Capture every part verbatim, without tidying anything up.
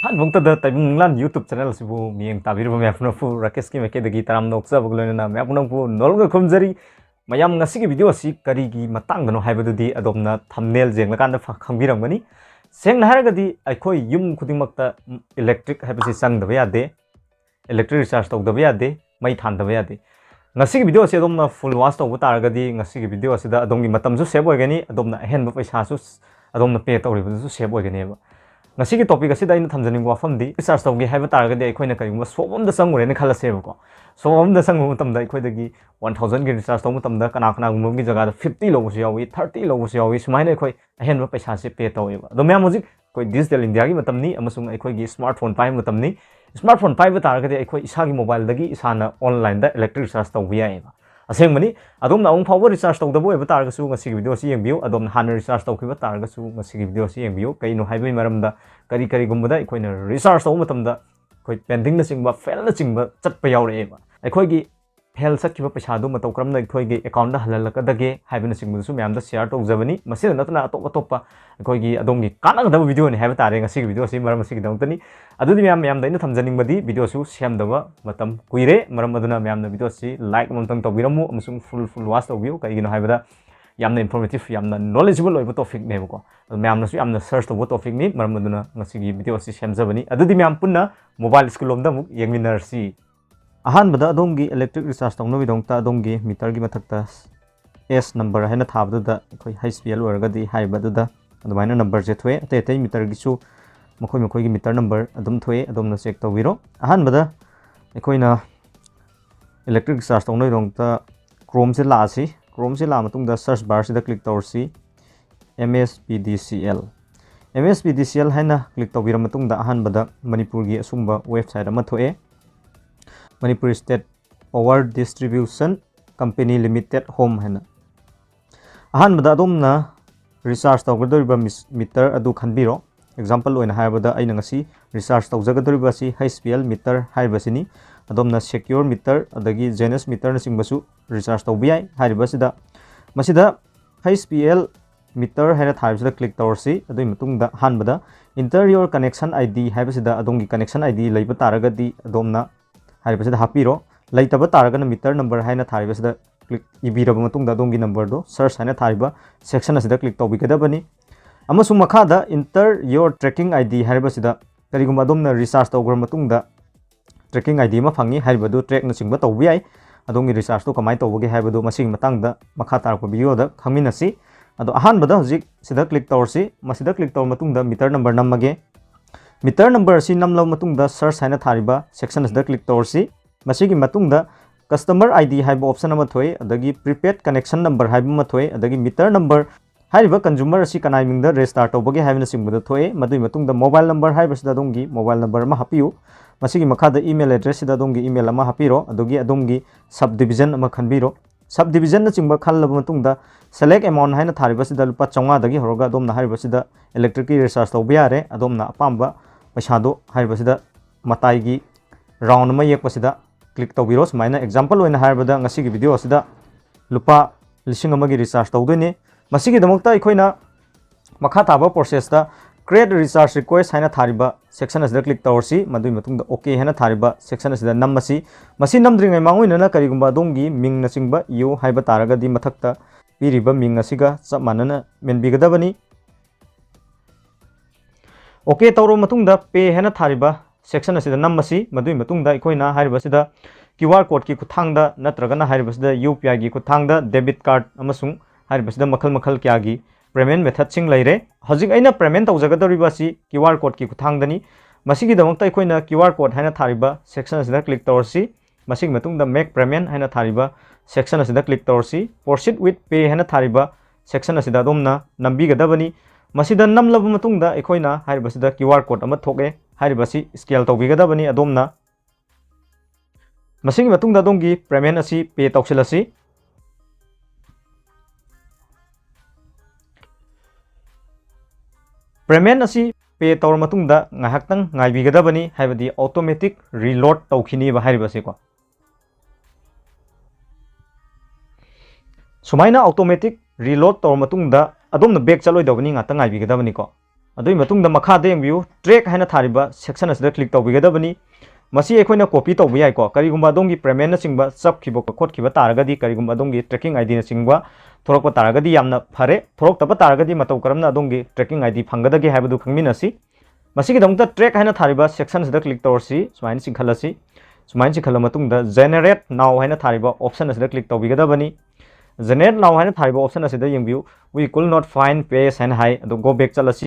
ꯑꯍꯥꯟꯕꯃꯛꯇꯗ ꯇꯥꯏꯕꯪ ꯃꯪꯂꯥꯟ YouTube channel ꯑꯁꯤꯕꯨ ꯃꯤꯠꯌꯦꯡ ꯇꯥꯕꯤꯔꯤꯕ ꯃꯌꯥꯝ ꯄꯨꯝꯅꯃꯛꯄꯨ ꯔꯥꯀꯦꯁꯀꯤ ꯃꯥꯏꯀꯩꯗꯒꯤ ꯇꯔꯥꯝꯅ ꯑꯣꯛꯆꯕꯒ ꯂꯣꯏꯅꯅ ꯃꯌꯥꯝ ꯄꯨꯝꯅꯃꯛꯄꯨ ꯅꯣꯜꯂꯒ ꯈꯨꯔꯨꯝꯖꯔꯤ꯫ ꯃꯌꯥꯝ, ꯉꯁꯤꯒꯤ video ꯑꯁꯤ ꯀꯔꯤꯒꯤ ꯃꯇꯥꯡꯗꯅꯣ ꯍꯥꯏꯕꯗꯨꯗꯤ ꯑꯗꯣꯝꯅ thumbnail ꯌꯦꯡꯂꯀꯥꯟꯗ ꯐ-, ꯈꯪꯕꯤꯔꯝꯒꯅꯤ꯫ ꯁꯦꯡꯅ ꯍꯥꯏꯔꯒꯗꯤ ꯑꯩꯈꯣꯏ ꯌꯨꯝ ꯈꯨꯗꯤꯡꯃꯛꯇ electric ꯍꯥꯏꯕꯁꯤ ꯆꯪꯗꯕ ꯌꯥꯗꯦ, electric recharge ꯇꯧꯗꯕ ꯌꯥꯗꯦ, ꯃꯩ ꯊꯥꯟꯗꯕ ꯌꯥꯗꯦ꯫ ꯉꯁꯤꯒꯤ video ꯑꯁꯤ ꯑꯗꯣꯝꯅ full watch ꯇꯧꯕ ꯇꯥꯔꯒꯗꯤ ꯉꯁꯤꯒꯤ video ꯑꯁꯤꯗ ꯑꯗꯣꯝꯒꯤ ꯃꯇꯝꯁꯨ save ꯑꯣꯏꯒꯅꯤ, ꯑꯗꯣꯝꯅ ꯑꯍꯦꯟꯕ ꯄꯩꯁꯥꯁꯨ ꯁ-, ꯑꯗꯣꯝꯅ pay ꯇꯧꯔꯤꯕꯗꯨꯁꯨ save ꯑꯣꯏꯒꯅꯦꯕ꯫ ꯉꯁꯤꯒꯤ topic ꯑꯁꯤꯗ ꯑꯩꯅ ꯊꯝꯖꯅꯤꯡꯕ ꯋꯥꯐꯝꯗꯤ, recharge ꯇꯧꯒꯦ ꯍꯥꯏꯕ ꯇꯥꯔꯒꯗꯤ ꯑꯩꯈꯣꯏꯅ ꯀꯔꯤꯒꯨꯝꯕ shop ꯑꯃꯗ ꯆꯪꯉꯨꯔꯦꯅ ꯈꯜꯂꯁꯦꯕꯀꯣ꯫ Shop ꯑꯃꯗ ꯆꯪꯕ ꯃꯇꯝꯗ ꯑꯩꯈꯣꯏꯗꯒꯤ one thousand ꯒꯤ recharge ꯇꯧꯕ ꯃꯇꯝꯗ ꯀꯅꯥ ꯀꯅꯥꯒꯨꯝꯕ ꯑꯃꯒꯤ ꯖꯒꯥꯗ fifty ꯂꯧꯕꯁꯨ ꯌꯥꯎꯏ, thirty ꯂꯧꯕꯁꯨ ꯌꯥꯎꯏ, ꯁꯨꯃꯥꯏꯅ ꯑꯩꯈꯣꯏ ꯑꯍꯦꯟꯕ ꯄꯩꯁꯥꯁꯦ pay ꯇꯧꯋꯦꯕ꯫ ꯑꯗꯣ ꯃꯌꯥꯝ, ꯍꯧꯖꯤꯛ ꯑꯩꯈꯣꯏ digital India ꯒꯤ ꯃꯇꯝꯅꯤ ꯑꯃꯁꯨꯡ ꯑꯩꯈꯣꯏꯒꯤ smartphone ꯄꯥꯏꯕ ꯃꯇꯝꯅꯤ꯫ Smartphone ꯄꯥꯏꯕ ꯇꯥꯔꯒꯗꯤ ꯑꯩꯈꯣꯏ ꯏꯁꯥꯒꯤ mobile ꯗꯒꯤ ꯏꯁꯥꯅ online ꯗ electric recharge ꯇꯧꯕ ꯌꯥꯏꯑꯕ꯫ ꯑꯁꯦꯡꯕꯅꯤ, ꯑꯗꯣꯝꯅ ꯑꯃꯨꯛ ꯐꯥꯎꯕ recharge ꯇꯧꯗꯕ ꯑꯣꯏꯕ ꯇꯥꯔꯒꯁꯨ ꯉꯁꯤꯒꯤ video ꯑꯁꯤ ꯌꯦꯡꯕꯤꯌꯨ꯫ ꯑꯗꯣꯝꯅ ꯍꯥꯟꯅ recharge ꯇꯧꯈꯤꯕ ꯇꯥꯔꯒꯁꯨ ꯉꯁꯤꯒꯤ video ꯑꯁꯤ ꯌꯦꯡꯕꯤꯌꯨ꯫ ꯀꯩꯅꯣ ꯍꯥꯏꯕꯒꯤ ꯃꯔꯝꯗ, ꯀꯔꯤ ꯀꯔꯤꯒꯨꯝꯕꯗ ꯑꯩꯈꯣꯏꯅ recharge ꯇꯧꯕ ꯃꯇꯝꯗ ꯑꯩꯈꯣꯏ pending ꯅꯆꯤꯡꯕ, fail ꯅꯆꯤꯡꯕ ꯆꯠꯄ ꯌꯥꯎꯔꯛꯑꯦꯕ꯫ ꯑꯩꯈꯣꯏꯒꯤ fail ꯆꯠꯈꯤꯕ ꯄꯩꯁꯥꯗꯨ ꯃꯇꯧ ꯀꯔꯝꯅ ꯑꯩꯈꯣꯏꯒꯤ account ꯗ ꯍꯜꯍꯜꯂꯛꯀꯗꯒꯦ ꯍꯥꯏꯕꯅꯆꯤꯡꯕꯗꯨꯁꯨ ꯃꯌꯥꯝꯗ share ꯇꯧꯖꯕꯅꯤ꯫ ꯃꯁꯤꯗ ꯅꯠꯇꯅ ꯑꯇꯣꯞ ꯑꯇꯣꯞꯄ ꯑꯩꯈꯣꯏꯒꯤ ꯑꯗꯣꯝꯒꯤ ꯀꯥꯟꯅꯒꯗꯕ video ꯅꯤ ꯍꯥꯏꯕ ꯇꯥꯔꯦ ꯉꯁꯤꯒꯤ video ꯑꯁꯤ, ꯃꯔꯝ ꯑꯁꯤꯒꯤꯗꯃꯛꯇꯅꯤ꯫ ꯑꯗꯨꯗꯤ ꯃꯌꯥꯝ, ꯃꯌꯥꯝꯗ ꯑꯩꯅ ꯊꯝꯖꯅꯤꯡꯕꯗꯤ, video ꯁꯨ ꯁꯦꯝꯗꯕ ꯃꯇꯝ ꯀꯨꯏꯔꯦ, ꯃꯔꯝ ꯑꯗꯨꯅ ꯃꯌꯥꯝꯅ video ꯑꯁꯤ like ꯑꯃꯃꯝꯇꯪ ꯇꯧꯕꯤꯔꯝꯃꯨ ꯑꯃꯁꯨꯡ full, full watch ꯇꯧꯕꯤꯌꯨ꯫ ꯀꯩꯒꯤꯅꯣ ꯍꯥꯏꯕꯗ ꯌꯥꯝꯅ informative, ꯌꯥꯝꯅ knowledgeable ꯑꯣꯏꯕ topic ꯅꯦꯕꯀꯣ꯫ ꯑꯗꯨ ꯃꯌꯥꯝꯅꯁꯨ ꯌꯥꯝꯅ search ꯇꯧꯕ topic ꯅꯤ, ꯃꯔꯝ ꯑꯗꯨꯅ ꯉꯁꯤꯒꯤ video ꯑꯁꯤ ꯁꯦꯝꯖꯕꯅꯤ꯫ ꯑꯗꯨꯗꯤ ꯃꯌꯥꯝ ꯄꯨꯟꯅ mobile screen ꯂꯣꯝꯗ ꯑꯃꯨꯛ ꯌꯦꯡꯃꯤꯟꯅꯔꯁꯤ꯫ ꯑꯍꯥꯟꯕꯗ ꯑꯗꯣꯝꯒꯤ electric recharge ꯇꯧꯅꯕꯒꯤꯗꯃꯛꯇ ꯑꯗꯣꯝꯒꯤ meter ꯒꯤ ꯃꯊꯛꯇ S number ꯍꯥꯏꯅ ꯊꯥꯕꯗꯨꯗ ꯑꯩꯈꯣꯏ H P L ꯑꯣꯏꯔꯒꯗꯤ ꯍꯥꯏꯔꯤꯕ ꯑꯗꯨꯗ ꯑꯗꯨꯃꯥꯏꯅ number ꯁꯦ ꯊꯣꯛꯑꯦ꯫ ꯑꯇꯩ ꯑꯇꯩ meter ꯒꯤꯁꯨ ꯃꯈꯣꯏ ꯃꯈꯣꯏꯒꯤ meter number ꯑꯗꯨꯝ ꯊꯣꯛꯑꯦ, ꯑꯗꯣꯝꯅ check ꯇꯧꯕꯤꯔꯣ꯫ ꯑꯍꯥꯟꯕꯗ ꯑꯩꯈꯣꯏꯅ electric recharge ꯇꯧꯅꯕꯒꯤꯗꯃꯛꯇ Chrome ꯁꯦ ꯂꯥꯛꯑꯁꯤ꯫ Chrome ꯁꯦ ꯂꯥꯛꯑ ꯃꯇꯨꯡꯗ search bar ꯁꯤꯗ click ꯇꯧꯔꯁꯤ꯫ M S P D C L꯫ M S P D C L ꯍꯥꯏꯅ click ꯇꯧꯕꯤꯔ ꯃꯇꯨꯡꯗ ꯑꯍꯥꯟꯕꯗ ꯃꯅꯤꯄꯨꯔꯒꯤ ꯑꯁꯨꯝꯕ website ꯑꯃ ꯊꯣꯛꯑꯦ, Manipur State Power Distribution Company Limited Home ꯍꯥꯏꯅ꯫ ꯑꯍꯥꯟꯕꯗ ꯑꯗꯣꯝꯅ recharge ꯇꯧꯒꯗꯧꯔꯤꯕ mis-, meter ꯑꯗꯨ ꯈꯟꯕꯤꯔꯣ꯫ Example ꯑꯣꯏꯅ ꯍꯥꯏꯔꯕꯗ, ꯑꯩꯅ ꯉꯁꯤ recharge ꯇꯧꯖꯒꯗꯧꯔꯤꯕ ꯑꯁꯤ H P L meter ꯍꯥꯏꯔꯤꯕꯁꯤꯅꯤ꯫ ꯑꯗꯣꯝꯅ Secure meter ꯑꯗꯒꯤ Genesis meter ꯅꯆꯤꯡꯕꯁꯨ recharge ꯇꯧꯕ ꯌꯥꯏ꯫ ꯍꯥꯏꯔꯤꯕꯁꯤꯗ, ꯃꯁꯤꯗ H P L meter ꯍꯥꯏꯅ ꯊꯥꯔꯤꯕꯁꯤꯗ click ꯇꯧꯔꯁꯤ꯫ ꯑꯗꯨꯒꯤ ꯃꯇꯨꯡꯗ ꯑꯍꯥꯟꯕꯗ Enter your connection I D ꯍꯥꯏꯕꯁꯤꯗ ꯑꯗꯣꯝꯒꯤ connection I D ꯂꯩꯕ ꯇꯥꯔꯒꯗꯤ ꯑꯗꯣꯝꯅ ꯍꯥꯏꯔꯤꯕꯁꯤꯗ ꯍꯥꯞꯄꯤꯔꯣ꯫ ꯂꯩꯇꯕ ꯇꯥꯔꯒꯅ meter number ꯍꯥꯏꯅ ꯊꯥꯔꯤꯕꯁꯤꯗ click ꯏꯕꯤꯔꯕ ꯃꯇꯨꯡꯗ ꯑꯗꯣꯝꯒꯤ number ꯗꯣ search ꯍꯥꯏꯅ ꯊꯥꯔꯤꯕ section ꯑꯁꯤꯗ click ꯇꯧꯕꯤꯒꯗꯕꯅꯤ꯫ ꯑꯃꯁꯨꯡ ꯃꯈꯥꯗ Enter your tracking I D ꯍꯥꯏꯔꯤꯕꯁꯤꯗ ꯀꯔꯤꯒꯨꯝꯕ ꯑꯗꯣꯝꯅ recharge ꯇꯧꯈ꯭ꯔ ꯃꯇꯨꯡꯗ tracking I D ꯑꯃ ꯐꯪꯉꯤ, ꯍꯥꯏꯔꯤꯕꯗꯨ track ꯅꯆꯤꯡꯕ ꯇꯧꯕ ꯌꯥꯏ꯫ ꯑꯗꯣꯝꯒꯤ recharge ꯇꯣ ꯀꯃꯥꯏꯅ ꯇꯧꯕꯒꯦ ꯍꯥꯏꯕꯗꯨ ꯃꯁꯤꯒꯤ ꯃꯇꯥꯡꯗ ꯃꯈꯥ ꯇꯥꯔꯛꯄ video ꯗ ꯈꯪꯃꯤꯟꯅꯁꯤ꯫ ꯑꯗꯣ ꯑꯍꯥꯟꯕꯗ ꯍꯧꯖꯤꯛ ꯁꯤꯗ click ꯇꯧꯔꯁꯤ꯫ ꯃꯁꯤꯗ click ꯇꯧꯔꯕ ꯃꯇꯨꯡꯗ meter number ꯅꯝꯃꯒꯦ꯫ Meter number ꯑꯁꯤ ꯅꯝꯂꯕ ꯃꯇꯨꯡꯗ search ꯍꯥꯏꯅ ꯊꯥꯔꯤꯕ section ꯑꯁꯤꯗ click ꯇꯧꯔꯁꯤ꯫ ꯃꯁꯤꯒꯤ ꯃꯇꯨꯡꯗ customer I D ꯍꯥꯏꯕ option ꯑꯃ ꯊꯣꯛꯏ, ꯑꯗꯒꯤ prepaid connection number ꯍꯥꯏꯕ ꯑꯃ ꯊꯣꯛꯏ, ꯑꯗꯒꯤ meter number ꯍꯥꯏꯔꯤꯕ consumer ꯑꯁꯤ ꯀꯅꯥꯒꯤ ꯃꯤꯡꯗ register ꯇꯧꯕꯒꯦ ꯍꯥꯏꯕꯅꯆꯤꯡꯕꯗ ꯊꯣꯛꯑꯦ꯫ ꯃꯗꯨꯒꯤ ꯃꯇꯨꯡꯗ mobile number ꯍꯥꯏꯕꯁꯤꯗ ꯑꯗꯣꯝꯒꯤ mobile number ꯑꯃ ꯍꯥꯞꯄꯤꯌꯨ꯫ ꯃꯁꯤꯒꯤ ꯃꯈꯥꯗ email address ꯁꯤꯗ ꯑꯗꯣꯝꯒꯤ email ꯑꯃ ꯍꯥꯞꯄꯤꯔꯣ, ꯑꯗꯨꯒꯤ ꯑꯗꯣꯝꯒꯤ sub division ꯑꯃ ꯈꯟꯕꯤꯔꯣ꯫ Sub division ꯅꯆꯤꯡꯕ ꯈꯜꯂꯕ ꯃꯇꯨꯡꯗ select amount ꯍꯥꯏꯅ ꯊꯥꯔꯤꯕꯁꯤꯗ ꯂꯨꯄꯥ ꯆꯥꯝꯃꯉꯥꯗꯒꯤ ꯍꯧꯔꯒ ꯑꯗꯣꯝꯅ ꯍꯥꯏꯔꯤꯕꯁꯤꯗ electric ꯀꯤ recharge ꯇꯧꯕ ꯌꯥꯔꯦ꯫ ꯑꯗꯣꯝꯅ ꯑꯄꯥꯝꯕ ꯄꯩꯁꯥꯗꯣ ꯍꯥꯏꯔꯤꯕꯁꯤꯗ ꯃꯇꯥꯏꯒꯤ round ꯑꯃ ꯌꯦꯛꯄꯁꯤꯗ click ꯇꯧꯕꯤꯔꯣ꯫ ꯁꯨꯃꯥꯏꯅ example ꯑꯣꯏꯅ ꯍꯥꯏꯔꯕꯗ ꯉꯁꯤꯒꯤ video ꯑꯁꯤꯗ ꯂꯨꯄꯥ ꯂꯤꯁꯤꯡ ꯑꯃꯒꯤ recharge ꯇꯧꯗꯣꯏꯅꯤ꯫ ꯃꯁꯤꯒꯤꯗꯃꯛꯇ ꯑꯩꯈꯣꯏꯅ ꯃꯈꯥ ꯇꯥꯕ process ꯇ create recharge request ꯍꯥꯏꯅ ꯊꯥꯔꯤꯕ section ꯑꯁꯤꯗ click ꯇꯧꯔꯁꯤ꯫ ꯃꯗꯨꯒꯤ ꯃꯇꯨꯡꯗ OK ꯍꯥꯏꯅ ꯊꯥꯔꯤꯕ section ꯑꯁꯤꯗ ꯅꯝꯃꯁꯤ꯫ ꯃꯁꯤ ꯅꯝꯗ꯭ꯔꯤꯉꯩ ꯃꯥꯡꯑꯣꯏꯅꯅ ꯀꯔꯤꯒꯨꯝꯕ ꯑꯗꯣꯝꯒꯤ ꯃꯤꯡꯅꯆꯤꯡꯕ ꯏꯌꯨ ꯍꯥꯏꯕ ꯇꯥꯔꯒꯗꯤ ꯃꯊꯛꯇ ꯄꯤꯔꯤꯕ ꯃꯤꯡ ꯑꯁꯤꯒ ꯆꯞ ꯃꯥꯟꯅꯅ ꯃꯦꯟꯕꯤꯒꯗꯕꯅꯤ꯫ OK ꯇꯧꯔꯕ ꯃꯇꯨꯡꯗ pay ꯍꯥꯏꯅ ꯊꯥꯔꯤꯕ section ꯑꯁꯤꯗ ꯅꯝꯃꯁꯤ꯫ ꯃꯗꯨꯒꯤ ꯃꯇꯨꯡꯗ ꯑꯩꯈꯣꯏꯅ ꯍꯥꯏꯔꯤꯕꯁꯤꯗ QR code ꯀꯤ ꯈꯨꯠꯊꯥꯡꯗ ꯅꯠꯇ꯭ꯔꯒꯅ ꯍꯥꯏꯔꯤꯕꯁꯤꯗ UPI ꯒꯤ ꯈꯨꯠꯊꯥꯡꯗ debit card ꯑꯃꯁꯨꯡ ꯍꯥꯏꯔꯤꯕꯁꯤꯗ ꯃꯈꯜ ꯃꯈꯜ ꯀꯌꯥꯒꯤ payment method ꯁꯤꯡ ꯂꯩꯔꯦ꯫ ꯍꯧꯖꯤꯛ ꯑꯩꯅ payment ꯇꯧꯖꯒꯗꯧꯔꯤꯕ ꯑꯁꯤ QR code ꯀꯤ ꯈꯨꯠꯊꯥꯡꯗꯅꯤ꯫ ꯃꯁꯤꯒꯤꯗꯃꯛꯇ ꯑꯩꯈꯣꯏꯅ QR code ꯍꯥꯏꯅ ꯊꯥꯔꯤꯕ section ꯑꯁꯤꯗ click ꯇꯧꯔꯁꯤ꯫ ꯃꯁꯤꯒꯤ ꯃꯇꯨꯡꯗ make payment ꯍꯥꯏꯅ ꯊꯥꯔꯤꯕ section ꯑꯁꯤꯗ click ꯇꯧꯔꯁꯤ꯫ Proceed with pay ꯍꯥꯏꯅ ꯊꯥꯔꯤꯕ section ꯑꯁꯤꯗ ꯑꯗꯣꯝꯅ ꯅꯝꯕꯤꯒꯗꯕꯅꯤ꯫ ꯃꯁꯤꯗ ꯅꯝꯂꯕ ꯃꯇꯨꯡꯗ ꯑꯩꯈꯣꯏꯅ ꯍꯥꯏꯔꯤꯕꯁꯤꯗ QR code ꯑꯃ ꯊꯣꯛꯑꯦ꯫ ꯍꯥꯏꯔꯤꯕꯁꯤ scan ꯇꯧꯕꯤꯒꯗꯕꯅꯤ ꯑꯗꯣꯝꯅ꯫ ꯃꯁꯤꯒꯤ ꯃꯇꯨꯡꯗ ꯑꯗꯣꯝꯒꯤ payment ꯑꯁꯤ pay ꯇꯧꯁꯤꯜꯂꯁꯤ꯫ Payment ꯑꯁꯤ pay ꯇꯧꯔ ꯃꯇꯨꯡꯗ ꯉꯥꯏꯍꯥꯛꯇꯪ ꯉꯥꯏꯕꯤꯒꯗꯕꯅꯤ, ꯍꯥꯏꯕꯗꯤ automatic reload ꯇꯧꯈꯤꯅꯦꯕ ꯍꯥꯏꯔꯤꯕꯁꯤꯀꯣ꯫ ꯁꯨꯃꯥꯏꯅ automatic reload ꯇꯧꯔ ꯃꯇꯨꯡꯗ ꯑꯗꯣꯝꯅ back ꯆꯠꯂꯣꯏꯗꯕꯅꯤ, ꯉꯥꯛꯇꯪ ꯉꯥꯏꯕꯤꯒꯗꯕꯅꯤꯀꯣ꯫ ꯑꯗꯨꯒꯤ ꯃꯇꯨꯡꯗ ꯃꯈꯥꯗ ꯌꯦꯡꯕꯤꯌꯨ, track ꯍꯥꯏꯅ ꯊꯥꯔꯤꯕ section ꯑꯁꯤꯗ click ꯇꯧꯕꯤꯒꯗꯕꯅꯤ꯫ ꯃꯁꯤ ꯑꯩꯈꯣꯏꯅ copy ꯇꯧꯕ ꯌꯥꯏꯀꯣ꯫ ꯀꯔꯤꯒꯨꯝꯕ ꯑꯗꯣꯝꯒꯤ paymentꯅꯆꯤꯡꯕ ꯆꯞꯈꯤꯕ ꯈꯣꯠꯈꯤꯕ ꯇꯥꯔꯒꯗꯤ, ꯀꯔꯤꯒꯨꯝꯕ ꯑꯗꯣꯝꯒꯤ tracking IDꯅꯆꯤꯡꯕ ꯊꯣꯔꯛꯄ ꯇꯥꯔꯒꯗꯤ ꯌꯥꯝꯅ ꯐꯔꯦ꯫ ꯊꯣꯔꯛꯇꯕ ꯇꯥꯔꯒꯗꯤ ꯃꯇꯧ ꯀꯔꯝꯅ ꯑꯗꯣꯝꯒꯤ tracking ID ꯐꯪꯒꯗꯒꯦ ꯍꯥꯏꯕꯗꯨ ꯈꯪꯃꯤꯟꯅꯁꯤ꯫ ꯃꯁꯤꯒꯤꯗꯃꯛꯇ track ꯍꯥꯏꯅ ꯊꯥꯔꯤꯕ section ꯑꯁꯤꯗ click ꯇꯧꯔꯁꯤ꯫ ꯁꯨꯃꯥꯏꯅ ꯆꯤꯡꯈꯠꯂꯁꯤ꯫ ꯁꯨꯃꯥꯏꯅ ꯆꯤꯡꯈꯠꯂ ꯃꯇꯨꯡꯗ generate now ꯍꯥꯏꯅ ꯊꯥꯔꯤꯕ option ꯑꯁꯤꯗ click ꯇꯧꯕꯤꯒꯗꯕꯅꯤ꯫ Generate now ꯍꯥꯏꯅ ꯊꯥꯔꯤꯕ option ꯑꯁꯤꯗ ꯌꯦꯡꯕꯤꯌꯨ, "We could not find page" ꯍꯥꯏꯅ ꯍꯥꯏ꯫ ꯑꯗꯨ go back ꯆꯠꯂꯁꯤ꯫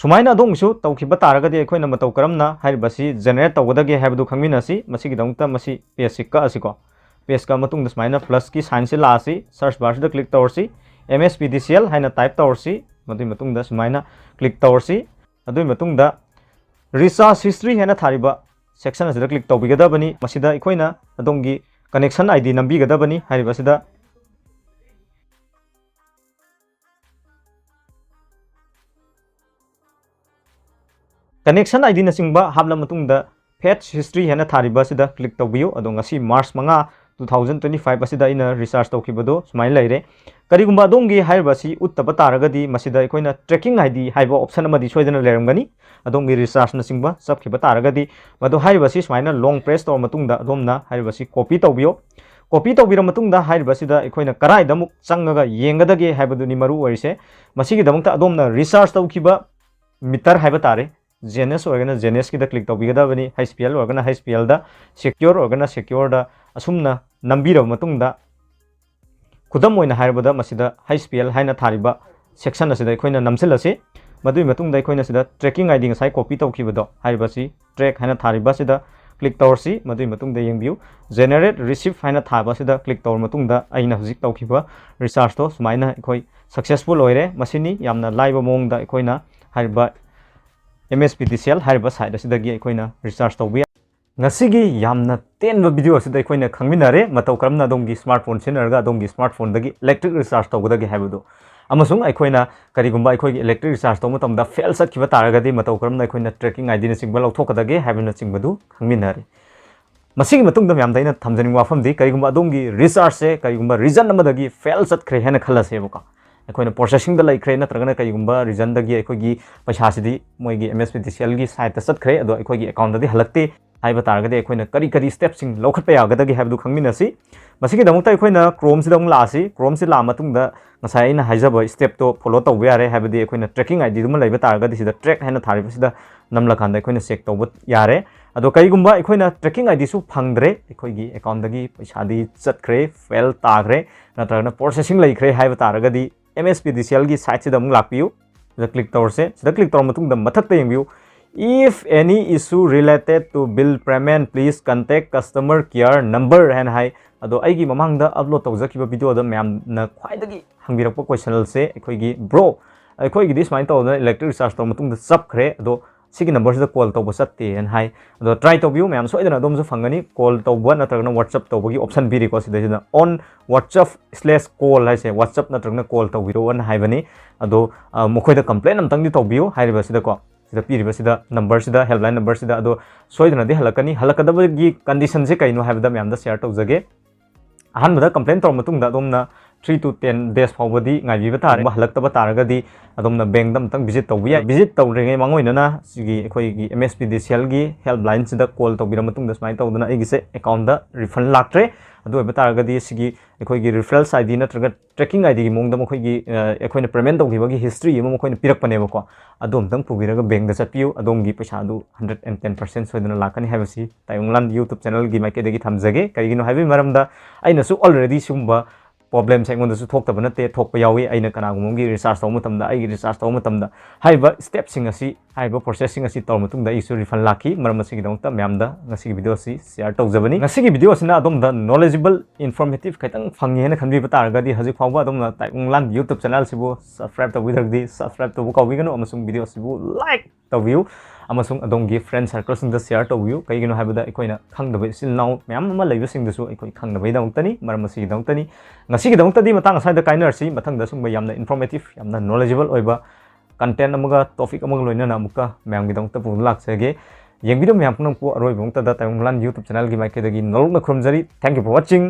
ꯁꯨꯃꯥꯏꯅ ꯑꯗꯣꯝꯒꯤꯁꯨ ꯇꯧꯈꯤꯕ ꯇꯥꯔꯒꯗꯤ ꯑꯩꯈꯣꯏꯅ ꯃꯇꯧ ꯀꯔꯝꯅ ꯍꯥꯏꯔꯤꯕꯁꯤ generate ꯇꯧꯒꯗꯒꯦ ꯍꯥꯏꯕꯗꯨ ꯈꯪꯃꯤꯟꯅꯁꯤ꯫ ꯃꯁꯤꯒꯤꯗꯃꯛꯇ ꯃꯁꯤ pageꯁꯤ ꯀꯛꯑꯁꯤꯀꯣ꯫ Page ꯀꯛꯑ ꯃꯇꯨꯡꯗ ꯁꯨꯃꯥꯏꯅ plusꯀꯤ signꯁꯤ ꯂꯥꯛꯑꯁꯤ꯫ Search barꯁꯤꯗ click ꯇꯧꯔꯁꯤ꯫ MSPDCL ꯍꯥꯏꯅ type ꯇꯧꯔꯁꯤ꯫ ꯃꯗꯨꯒꯤ ꯃꯇꯨꯡꯗ ꯁꯨꯃꯥꯏꯅ click ꯇꯧꯔꯁꯤ꯫ ꯑꯗꯨꯒꯤ ꯃꯇꯨꯡꯗ recharge history ꯍꯥꯏꯅ ꯊꯥꯔꯤꯕ section ꯑꯁꯤꯗ click ꯇꯧꯕꯤꯒꯗꯕꯅꯤ꯫ ꯃꯁꯤꯗ ꯑꯩꯈꯣꯏꯅ ꯑꯗꯣꯝꯒꯤ connection ID ꯅꯝꯕꯤꯒꯗꯕꯅꯤ꯫ ꯍꯥꯏꯔꯤꯕꯁꯤꯗ connection IDꯅꯆꯤꯡꯕ ꯍꯥꯞꯂ ꯃꯇꯨꯡꯗ fetch history ꯍꯥꯏꯅ ꯊꯥꯔꯤꯕ ꯑꯁꯤꯗ click ꯇꯧꯕꯤꯌꯨ꯫ ꯑꯗꯣ ꯉꯁꯤ March ꯃꯉꯥ, two thousand twenty five ꯑꯁꯤꯗ ꯑꯩꯅ recharge ꯇꯧꯈꯤꯕꯗꯣ ꯁꯨꯃꯥꯏꯅ ꯂꯩꯔꯦ꯫ ꯀꯔꯤꯒꯨꯝꯕ ꯑꯗꯣꯝꯒꯤ ꯍꯥꯏꯔꯤꯕ ꯑꯁꯤ ꯎꯠꯇꯕ ꯇꯥꯔꯒꯗꯤ ꯃꯁꯤꯗ ꯑꯩꯈꯣꯏꯅ tracking ID ꯍꯥꯏꯕ option ꯑꯃꯗꯤ ꯁꯣꯏꯗꯅ ꯂꯩꯔꯝꯒꯅꯤ꯫ ꯑꯗꯣꯝꯒꯤ rechargeꯅꯆꯤꯡꯕ ꯆꯞꯈꯤꯕ ꯇꯥꯔꯒꯗꯤ ꯃꯗꯨ ꯍꯥꯏꯔꯤꯕ ꯑꯁꯤ ꯁꯨꯃꯥꯏꯅ long press ꯇꯧꯔ ꯃꯇꯨꯡꯗ ꯑꯗꯣꯝꯅ ꯍꯥꯏꯔꯤꯕ ꯑꯁꯤ copy ꯇꯧꯕꯤꯌꯨ꯫ Copy ꯇꯧꯕꯤꯔ ꯃꯇꯨꯡꯗ ꯍꯥꯏꯔꯤꯕꯁꯤꯗ ꯑꯩꯈꯣꯏꯅ ꯀꯗꯥꯏꯗ ꯑꯃꯨꯛ ꯆꯪꯉꯒ ꯌꯦꯡꯒꯗꯒꯦ ꯍꯥꯏꯕꯗꯨꯅꯤ ꯃꯔꯨ ꯑꯣꯏꯔꯤꯁꯦ꯫ ꯃꯁꯤꯒꯤꯗꯃꯛꯇ ꯑꯗꯣꯝꯅ recharge ꯇꯧꯈꯤꯕ meter ꯍꯥꯏꯕ ꯇꯥꯔꯦ, Genesis ꯑꯣꯏꯔꯒꯅ Genesisꯀꯤꯗ click ꯇꯧꯕꯤꯒꯗꯕꯅꯤ, HPL ꯑꯣꯏꯔꯒꯅ HPLꯗ, Secure ꯑꯣꯏꯔꯒꯅ Secureꯗ꯫ ꯑꯁꯨꯝꯅ ꯅꯝꯕꯤꯔꯕ ꯃꯇꯨꯡꯗ, ꯈꯨꯗꯝ ꯑꯣꯏꯅ ꯍꯥꯏꯔꯕꯗ ꯃꯁꯤꯗ HPL ꯍꯥꯏꯅ ꯊꯥꯔꯤꯕ section ꯑꯁꯤꯗ ꯑꯩꯈꯣꯏꯅ ꯅꯝꯁꯤꯜꯂꯁꯤ꯫ ꯃꯗꯨꯒꯤ ꯃꯇꯨꯡꯗ ꯑꯩꯈꯣꯏꯅ ꯁꯤꯗ tracking ID ꯉꯁꯥꯏ copy ꯇꯧꯈꯤꯕꯗꯣ, ꯍꯥꯏꯔꯤꯕꯁꯤ track ꯍꯥꯏꯅ ꯊꯥꯔꯤꯕ ꯑꯁꯤꯗ click ꯇꯧꯔꯁꯤ꯫ ꯃꯗꯨꯒꯤ ꯃꯇꯨꯡꯗ ꯌꯦꯡꯕꯤꯌꯨ, generate receipt ꯍꯥꯏꯅ ꯊꯥꯕ ꯑꯁꯤꯗ click ꯇꯧꯔ ꯃꯇꯨꯡꯗ ꯑꯩꯅ ꯍꯧꯖꯤꯛ ꯇꯧꯈꯤꯕ rechargeꯇꯣ ꯁꯨꯃꯥꯏꯅ ꯑꯩꯈꯣꯏ successful ꯑꯣꯏꯔꯦ꯫ ꯃꯁꯤꯅꯤ ꯌꯥꯝꯅ ꯂꯥꯏꯕ ꯃꯑꯣꯡꯗ ꯑꯩꯈꯣꯏꯅ ꯍꯥꯏꯔꯤꯕ MSPDCL ꯍꯥꯏꯔꯤꯕ site ꯑꯁꯤꯗꯒꯤ ꯑꯩꯈꯣꯏꯅ recharge ꯇꯧꯕ ꯌꯥꯏ꯫ ꯉꯁꯤꯒꯤ ꯌꯥꯝꯅ ꯇꯦꯟꯕ video ꯑꯁꯤꯗ ꯑꯩꯈꯣꯏꯅ ꯈꯪꯃꯤꯟꯅꯔꯦ ꯃꯇꯧ ꯀꯔꯝꯅ ꯑꯗꯣꯝꯒꯤ smartphone ꯁꯤꯖꯤꯟꯅꯔꯒ ꯑꯗꯣꯝꯒꯤ smartphoneꯗꯒꯤ electric recharge ꯇꯧꯒꯗꯒꯦ ꯍꯥꯏꯕꯗꯨ, ꯑꯃꯁꯨꯡ ꯑꯩꯈꯣꯏꯅ ꯀꯔꯤꯒꯨꯝꯕ ꯑꯩꯈꯣꯏꯒꯤ electric recharge ꯇꯧꯕ ꯃꯇꯝꯗ fail ꯆꯠꯈꯤꯕ ꯇꯥꯔꯒꯗꯤ ꯃꯇꯧ ꯀꯔꯝꯅ ꯑꯩꯈꯣꯏꯅ tracking IDꯅꯆꯤꯡꯕ ꯂꯧꯊꯣꯛꯀꯗꯒꯦ ꯍꯥꯏꯕꯅꯆꯤꯡꯕꯗꯨ ꯈꯪꯃꯤꯟꯅꯔꯦ꯫ ꯃꯁꯤꯒꯤ ꯃꯇꯨꯡꯗ ꯃꯌꯥꯝꯗ ꯑꯩꯅ ꯊꯝꯖꯅꯤꯡꯕ ꯋꯥꯐꯝꯗꯤ, ꯀꯔꯤꯒꯨꯝꯕ ꯑꯗꯣꯝꯒꯤ rechargeꯁꯦ ꯀꯔꯤꯒꯨꯝꯕ reason ꯑꯃꯗꯒꯤ fail ꯆꯠꯈ꯭ꯔꯦ ꯍꯥꯏꯅ ꯈꯜꯂꯁꯦꯕꯀꯣ꯫ ꯑꯩꯈꯣꯏꯅ processingꯗ ꯂꯩꯈ꯭ꯔꯦ, ꯅꯠꯇ꯭ꯔꯒꯅ ꯀꯩꯒꯨꯝꯕ reasonꯗꯒꯤ ꯑꯩꯈꯣꯏꯒꯤ ꯄꯩꯁꯥꯁꯤꯗꯤ ꯃꯣꯏꯒꯤ MSPDCLꯒꯤ siteꯇ ꯆꯠꯈ꯭ꯔꯦ, ꯑꯗꯣ ꯑꯩꯈꯣꯏꯒꯤ accountꯇꯗꯤ ꯍꯜꯂꯛꯇꯦ ꯍꯥꯏꯕ ꯇꯥꯔꯒꯗꯤ, ꯑꯩꯈꯣꯏꯅ ꯀꯔꯤ ꯀꯔꯤ stepꯁꯤꯡ ꯂꯧꯈꯠꯄ ꯌꯥꯒꯗꯒꯦ ꯍꯥꯏꯕꯗꯨ ꯈꯪꯃꯤꯟꯅꯁꯤ꯫ ꯃꯁꯤꯒꯤꯗꯃꯛꯇ ꯑꯩꯈꯣꯏꯅ Chromeꯁꯤꯗ ꯑꯃꯨꯛ ꯂꯥꯛꯑꯁꯤ꯫ Chromeꯁꯤ ꯂꯥꯛꯑ ꯃꯇꯨꯡꯗ ꯉꯁꯥꯏ ꯑꯩꯅ ꯍꯥꯏꯖꯕ stepꯇꯣ follow ꯇꯧꯕ ꯌꯥꯔꯦ, ꯍꯥꯏꯕꯗꯤ ꯑꯩꯈꯣꯏꯅ tracking IDꯗꯨꯃ ꯂꯩꯕ ꯇꯥꯔꯒꯗꯤ, ꯁꯤꯗ track ꯍꯥꯏꯅ ꯊꯥꯔꯤꯕꯁꯤꯗ ꯅꯝꯂꯀꯥꯟꯗ ꯑꯩꯈꯣꯏꯅ check ꯇꯧꯕ ꯌꯥꯔꯦ꯫ ꯑꯗꯣ ꯀꯔꯤꯒꯨꯝꯕ ꯑꯩꯈꯣꯏꯅ tracking IDꯁꯨ ꯐꯪꯗ꯭ꯔꯦ, ꯑꯩꯈꯣꯏꯒꯤ accountꯗꯒꯤ ꯄꯩꯁꯥꯗꯤ ꯆꯠꯈ꯭ꯔꯦ, fail ꯇꯥꯈ꯭ꯔꯦ, ꯅꯠꯇ꯭ꯔꯒꯅ processing ꯂꯩꯈ꯭ꯔꯦ ꯍꯥꯏꯕ ꯇꯥꯔꯒꯗꯤ, MSPDCLꯒꯤ siteꯁꯤꯗ ꯑꯃꯨꯛ ꯂꯥꯛꯄꯤꯌꯨ꯫ ꯁꯤꯗ click ꯇꯧꯔꯁꯦ꯫ ꯁꯤꯗ click ꯇꯧꯔ ꯃꯇꯨꯡꯗ ꯃꯊꯛꯇ ꯌꯦꯡꯕꯤꯌꯨ, "If any issue related to bill payment, please contact customer care number" ꯍꯥꯏꯅ ꯍꯥꯏ꯫ ꯑꯗꯣ ꯑꯩꯒꯤ ꯃꯃꯥꯡꯗ upload ꯇꯧꯖꯈꯤꯕ videoꯗ ꯃꯌꯥꯝꯅ ꯈ꯭ꯋꯥꯏꯗꯒꯤ ꯍꯪꯕꯤꯔꯛꯄ questionꯁꯦ, ꯑꯩꯈꯣꯏꯒꯤ "Bro, ꯑꯩꯈꯣꯏꯒꯤꯗꯤ ꯁꯨꯃꯥꯏꯅ ꯇꯧꯗꯅ electric recharge ꯇꯧꯔ ꯃꯇꯨꯡꯗ ꯆꯞꯈ꯭ꯔꯦ, ꯑꯗꯣ ꯁꯤꯒꯤ numberꯁꯤꯗ call ꯇꯧꯕ ꯆꯠꯇꯦꯅ" ꯍꯥꯏ꯫ ꯑꯗꯣ try ꯇꯧꯕꯤꯌꯨ, ꯃꯌꯥꯝ ꯁꯣꯏꯗꯅ ꯑꯗꯣꯝꯁꯨ ꯐꯪꯒꯅꯤ꯫ Call ꯇꯧꯕ ꯅꯠꯇ꯭ꯔꯒꯅ WhatsApp ꯇꯧꯕꯒꯤ option ꯄꯤꯔꯤꯀꯣ ꯁꯤꯗꯩꯁꯤꯗ, "On WhatsApp slash call" ꯍꯥꯏꯁꯦ, WhatsApp ꯅꯠꯇ꯭ꯔꯒꯅ call ꯇꯧꯕꯤꯔꯛꯑꯣꯅ ꯍꯥꯏꯕꯅꯤ꯫ ꯑꯗꯣ ꯑ, ꯃꯈꯣꯏꯗ complain ꯑꯝꯇꯪꯗꯤ ꯇꯧꯕꯤꯌꯨ ꯍꯥꯏꯔꯤꯕꯁꯤꯗꯀꯣ, ꯁꯤꯗ ꯄꯤꯔꯤꯕꯁꯤꯗ, numberꯁꯤꯗ, helpline numberꯁꯤꯗ꯫ ꯑꯗꯣ ꯁꯣꯏꯗꯅꯗꯤ ꯍꯜꯂꯛꯀꯅꯤ꯫ ꯍꯜꯂꯛꯀꯗꯕꯒꯤ conditionꯁꯦ ꯀꯩꯅꯣ ꯍꯥꯏꯕꯗ ꯃꯌꯥꯝꯗ share ꯇꯧꯖꯒꯦ꯫ ꯑꯍꯥꯟꯕꯗ complain ꯇꯧꯔ ꯃꯇꯨꯡꯗ ꯑꯗꯣꯝꯅ three to ten days ꯐꯥꯎꯕꯗꯤ ꯉꯥꯏꯕꯤꯕ ꯇꯥꯔꯦ꯫ ꯍꯜꯂꯛꯇꯕ ꯇꯥꯔꯒꯗꯤ ꯑꯗꯣꯝꯅ bankꯇ ꯑꯃꯨꯛꯇꯪ visit ꯇꯧꯕ ꯌꯥꯏ꯫ Visit ꯇꯧꯗ꯭ꯔꯤꯉꯩ ꯃꯥꯡꯑꯣꯏꯅꯅ ꯁꯤꯒꯤ ꯑꯩꯈꯣꯏꯒꯤ MSPDCLꯒꯤ helplineꯁꯤꯗ call ꯇꯧꯕꯤꯔ ꯃꯇꯨꯡꯗ, "ꯁꯨꯃꯥꯏꯅ ꯇꯧꯗꯅ ꯑꯩꯒꯤꯁꯦ accountꯗ refund ꯂꯥꯛꯇ꯭ꯔꯦ, ꯑꯗꯨ ꯑꯣꯏꯕ ꯇꯥꯔꯒꯗꯤ ꯁꯤꯒꯤ ꯑꯩꯈꯣꯏꯒꯤ referrals ID ꯅꯠꯇ꯭ꯔꯒ tracking IDꯒꯤ ꯃꯑꯣꯡꯗ ꯃꯈꯣꯏꯒꯤ, ꯑ, ꯑꯩꯈꯣꯏꯅ payment ꯇꯧꯈꯤꯕꯒꯤ history ꯑꯃ ꯃꯈꯣꯏꯅ ꯄꯤꯔꯛꯄꯅꯦꯕꯀꯣ꯫ ꯑꯗꯨ ꯑꯝꯇꯪ ꯄꯨꯕꯤꯔꯒ bankꯇ ꯆꯠꯄꯤꯌꯨ, ꯑꯗꯣꯝꯒꯤ ꯄꯩꯁꯥꯗꯨ hundred and ten percent ꯁꯣꯏꯗꯅ ꯂꯥꯛꯀꯅꯤ" ꯍꯥꯏꯕꯁꯤ ꯇꯥꯏꯕꯪꯂꯥꯟ YouTube channelꯒꯤ ꯃꯥꯏꯀꯩꯗꯒꯤ ꯊꯝꯖꯒꯦ꯫ ꯀꯔꯤꯒꯤꯅꯣ ꯍꯥꯏꯕꯒꯤ ꯃꯔꯝꯗ ꯑꯩꯅꯁꯨ already ꯁꯤꯒꯨꯝꯕ problemꯁꯦ ꯑꯩꯉꯣꯟꯗꯁꯨ ꯊꯣꯛꯇꯕ ꯅꯠꯇꯦ, ꯊꯣꯛꯄ ꯌꯥꯎꯏ꯫ ꯑꯩꯅ ꯀꯅꯥꯒꯨꯝꯕ ꯑꯃꯒꯤ recharge ꯇꯧꯕ ꯃꯇꯝꯗ, ꯑꯩꯒꯤ recharge ꯇꯧꯕ ꯃꯇꯝꯗ ꯍꯥꯏꯔꯤꯕ stepꯁꯤꯡ ꯑꯁꯤ, ꯍꯥꯏꯔꯤꯕ processꯁꯤꯡ ꯑꯁꯤ ꯇꯧꯔ ꯃꯇꯨꯡꯗ ꯑꯩꯒꯤꯁꯨ refund ꯂꯥꯛꯈꯤ꯫ ꯃꯔꯝ ꯑꯁꯤꯒꯤꯗꯃꯛꯇ ꯃꯌꯥꯝꯗ ꯉꯁꯤꯒꯤ video ꯑꯁꯤ share ꯇꯧꯖꯕꯅꯤ꯫ ꯉꯁꯤꯒꯤ video ꯑꯁꯤꯅ ꯑꯗꯣꯝꯗ knowledgeable, informative ꯈꯤꯇꯪ ꯐꯪꯉꯦ ꯍꯥꯏꯅ ꯈꯟꯕꯤꯕ ꯇꯥꯔꯒꯗꯤ, ꯍꯧꯖꯤꯛ ꯐꯥꯎꯕ ꯑꯗꯣꯝꯅ ꯇꯥꯏꯕꯪꯂꯥꯟ YouTube channelꯁꯤꯕꯨ subscribe ꯇꯧꯕꯤꯗ꯭ꯔꯒꯗꯤ subscribe ꯇꯧꯕ ꯀꯥꯎꯕꯤꯒꯅꯨ, ꯑꯃꯁꯨꯡ video ꯑꯁꯤꯕꯨ like ꯇꯧꯕꯤꯌꯨ, ꯑꯃꯁꯨꯡ ꯑꯗꯣꯝꯒꯤ friend circleꯁꯤꯡꯗ share ꯇꯧꯕꯤꯌꯨ꯫ ꯀꯩꯒꯤꯅꯣ ꯍꯥꯏꯕꯗ, ꯑꯩꯈꯣꯏꯅ ꯈꯪꯗꯕ ꯏꯆꯤꯜ ꯏꯅꯥꯎ ꯃꯌꯥꯝ ꯑꯃ ꯂꯩꯕꯁꯤꯡꯗꯨꯁꯨ ꯑꯩꯈꯣꯏ ꯈꯪꯅꯕꯒꯤꯗꯃꯛꯇꯅꯤ, ꯃꯔꯝ ꯑꯁꯤꯒꯤꯗꯃꯛꯇꯅꯤ꯫ ꯉꯁꯤꯒꯤꯗꯃꯛꯇꯗꯤ ꯃꯇꯥꯡ ꯑꯁ꯭ꯋꯥꯏꯗ ꯀꯥꯏꯅꯔꯁꯤ꯫ ꯃꯊꯪꯗ ꯁꯨꯝꯕ ꯌꯥꯝꯅ informative, ꯌꯥꯝꯅ knowledgeable ꯑꯣꯏꯕ content ꯑꯃꯒ, topic ꯑꯃꯒ ꯂꯣꯏꯅꯅ ꯑꯃꯨꯛꯀ ꯃꯌꯥꯝꯒꯤꯗꯃꯛꯇ ꯄꯨꯗꯨꯅ ꯂꯥꯛꯆꯒꯦ꯫ ꯌꯦꯡꯕꯤꯔꯤꯕ ꯃꯌꯥꯝ ꯄꯨꯝꯅꯃꯛꯄꯨ ꯑꯔꯣꯏꯕ ꯃꯛꯇꯗ ꯇꯥꯏꯕꯪ ꯃꯂꯥꯟ YouTube channelꯒꯤ ꯃꯥꯏꯀꯩꯗꯒꯤ ꯅꯣꯂꯨꯛꯅ ꯈꯨꯔꯨꯝꯖꯔꯤ꯫ Thank you for watching꯫